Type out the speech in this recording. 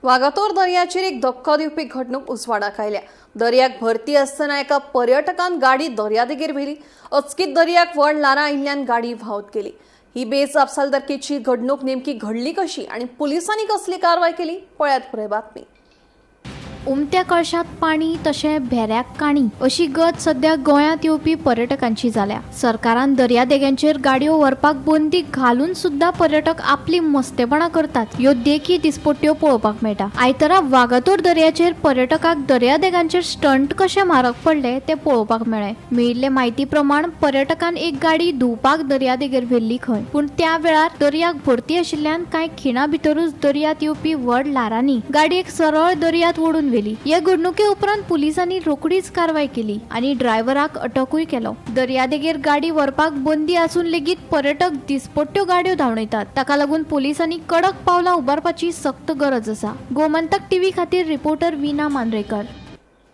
वागातोर दर्याचेर एक धक्को दिवपी घडणूक उजवाडाक आयल्या. दर्याक भरती आसतना एका पर्यटकान गाडी दर्यादेगेर व्हेली. अचकीत दर्याक व्हड ल्हारां आयिल्ल्यान गाडी व्हांवत गेली. ही बेजापसालदारकेची घडणूक नेमकी घडली कशी आणि पुलिसांनी कसली कारवाय केली, पळयात पुराय बातमी. उमत्या कळशात पाणी तशें भेऱ्याक काणी अशी गत सध्या गोंयांत येवपी पर्यटकांची जाल्या. सरकारान दर्यादेगांचेर गाडयो व्हरपाक बंदी घालून सुद्दां पर्यटक आपली मस्तेपणां करतात, ह्यो देखी दिसपट्ट्यो पळोवपाक मेळटा. आयतारा वागातोर दर्याचेर पर्यटकाक दर्यादेगांचेर स्टंट कशें म्हारग पडले तें पळोवपाक मेळ्ळें. मेळिल्ले म्हायती प्रमाण पर्यटकान एक गाडी धुवपाक दर्यादेगेर व्हेल्ली खंय, पूण त्या वेळार दर्याक भरती आशिल्ल्यान कांय खिणा भितरूच दर्यांत येवपी व्हड ल्हारांनी गाडयेक सरळ दर्यांत ओडून व्हेली. हे घडणुके उपरांत पुलिसांनी रोखडीच कारवाय केली आनी ड्रायव्हराक अटकूय केलो. दर्यादेगेर गाडी व्हरपाक बंदी आसून लेगीत पर्यटक दिसपट्ट्यो गाडयो धांवडयतात. ताका लागून पुलिसांनी कडक पावलां उबारपाची सक्त गरज आसा. गोमंतक टीव्ही खातीर रिपोर्टर वीना मांद्रेकर.